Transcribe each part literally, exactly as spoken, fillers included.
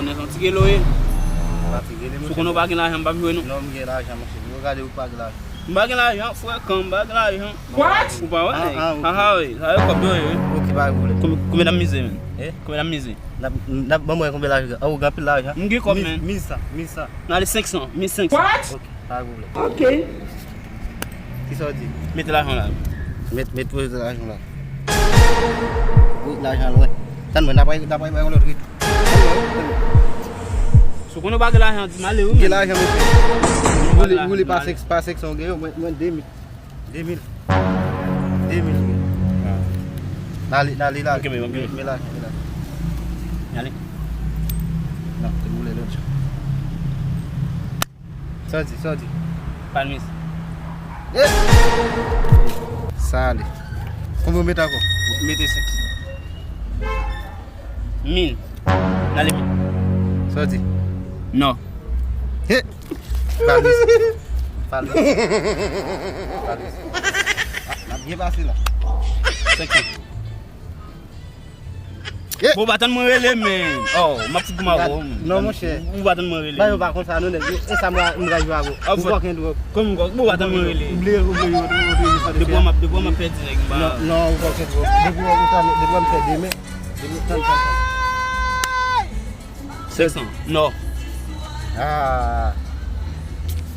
Nèg yon ti gelo ye. Pa ti gele, monchè. Si w konnen w pa gen lajan, m p ap jwe non. Non, m gen lajan, monchè. Yo gade ou pa gen lajan. M pa gen lajan, frekan, m pa gen lajan. What? Ou pa wè? Ah, ah, ok. Haha, wi. Sa yo kòb yo ye, wi. Ok, pa gen pwoblèm. Konbyen, konbyen n ap mize, menm? Eh? Konbyen n ap mize? N ap, n ap, ban mwen konbyen lajan? Ah, ou gen anpil lajan. M gen kòb, menm. Mil san, mil san. N ale senk san, mil senk san. What? Ok, pa gen pwoblèm. Ok. Kisa w di? Mete lajan la. Met, met, poze lajan la. Wi, lajan lwen. Tann mwen, n ap, n ap bay yon lòt rit. Si w konnen w pa gen lajan, di m ale, wi. Gen lajan, mesye. Woule, woule pa senk, pa senk san w gen yo, mwen, mwen de mil. De mil. De mil, wi. N ale, n ale la. Ok, men, ok. Men lajan, men lajan. N ale. Non, te woule lòt jan. Sa w di, sa w di? Palmis. Eh! Sa ale. Konbyen w mete ankò? Mete senk. Mil. N ale mil. Sa w di? Non. He! Palmis. Palmis. Palmis. Ah, n ap byen pase la. Senk. Eh! Bon, w pa tann mwen rele, men. Oh, m ap fout goumen avè w, men. Non, monchè. Ou pa tann mwen rele. Ba yo pa konsa, non, nèg. E sa, m pral jwe avè w. Ou kòken dwòg. Kòman ou kòken? Bon, w pa tann mwen rele. Ou bliye, ou bliye, ou bliye, ou bliye. Depi w ap, depi w ap pèdi nèg, m pa. Non, non, ou kòken dwòg. Depi w ap, depi w ap fè demen. Depi, tann, tann, tann. Senk san. Non. Ah.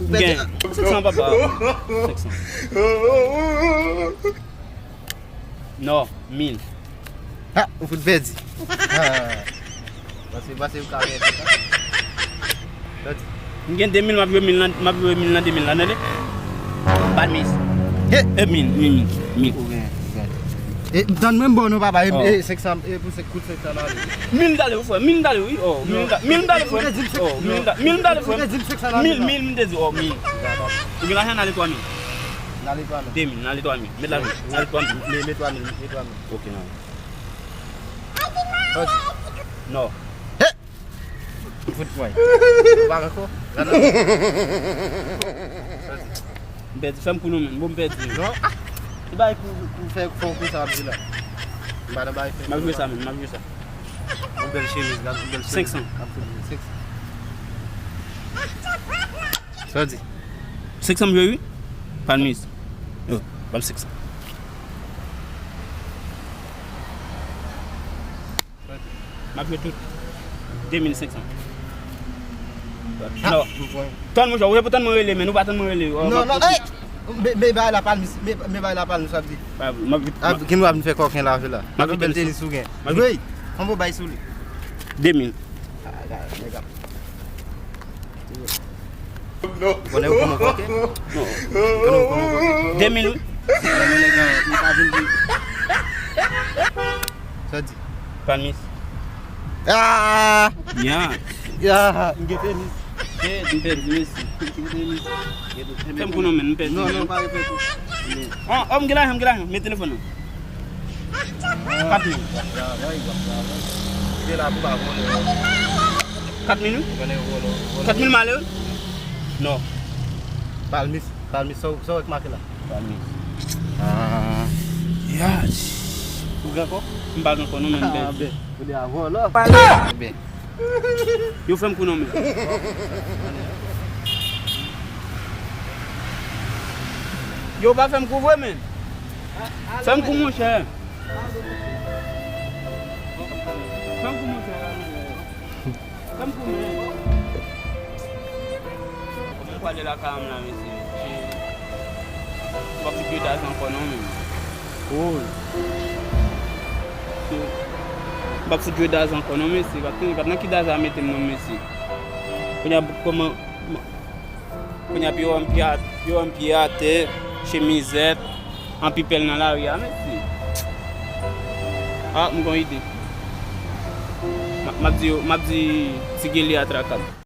Ou pèdi. Gen. Senk san, papa. Senk san. Non, mil. Ha, ou fout pèdi. Ha. Pase, pase ou ka pèdi sa. Pèdi. M gen de mil, m ap jwe mil nan, m ap jwe mil nan de mil la, tande? Palmis. He! E mil, mil, mil, mil. Ou gen, ou gen. E, tann mwen, m ba w non, papa, e, oh, e senk san, e pou senk, kout senk san nan ale. Mil m t ale, wi, frè, mil m t ale, wi, oh, mil m t ale, mil m t ale, frè, oh, mil m t ale, mil m t ale, frè, mil, mil, m te di, oh, mil. Ou gen lajan, n ale twa mil. N ale twa mil. De mil, n ale twa mil. Met lajan, n ale twa mil. Met, met twa mil, met twa mil. Ok, nan. Sa w di? Non. He! Fout mwen. Ou pa ankò? Gade. M pèdi. Fè m kou non, menm. Bon, m pèdi. Non. Se bagay pou, pou fè, fè w kou sa w ap di la. M pa nan bagay fè kou. M ap jwe sa, menm. M ap jwe sa. Yon bèl chemiz, gade, yon bèl chemiz. Senk san. Ap fout mwen. Senk san. Sa w di? Senk san m jwe, wi. Palmis. Yo, ban m senk san. M ap jwe tout. De mil senk san. Ah, non. Tann, monchè, ou se pou tann mwen rele, men ou pa tann mwen rele. Non, non, ey! Men, men bay la palmis, men, men bay la palmis, w ap di. Ah, m ap vin. Ah, ki nou ap vin fè kòken la, la. M ap vin bèl tenis ou gen. M ap vin. Wi, anvo bay sou li. De mil. Ah, nèg ap. Konnen ou kòman kòken? Non. Konnen ou kòman kòken? De mil, wi. Konnen nèg lan, li pa vin di. Sa w di? Palmis. Ah! Ya. Ya. M gen tenis. Shit, m pèdi, mesi. M gen tenis. Fè m kou non, men, m pèdi. Non, non, pa refè kou. Oh, oh, m gen lajan, m gen lajan. Men telefòn nan. Kat mil. W ap travay, w ap travay. Kite la pou pa vòlè. Kat mil, wi? Ou konnen vòlè, vòlè. Kat mil m ale, wi? Non. Palmis, palmis, sa w, sa w wè k make la? Palmis. Ah. Yes. Ou gen ankò? M pa gen ankò, non, men m pèdi. Ah, ben, ou de a vòlè. Ben. Yo fè m kou non, men. Yo pa fè m kou vre, men. Fè m kou, monchè. Fè m kou, monchè. Fè m kou, men. Kòman m pwale lakay m la, mesye? M p ap fout jwe daz ankò non, men. Cool. M p ap fout jwe daz ankò non, mesye. Pa t, pa t nan ki daz a mete m non, mesye. Kounye a, kòman, kounye a, piwo a m pye a, piwo a m pye atè, chemizèt, anpi pèl nan lari a, mesye. Ah, m gon ide. M, m ap di yo, m ap di Ti Gele a traka m.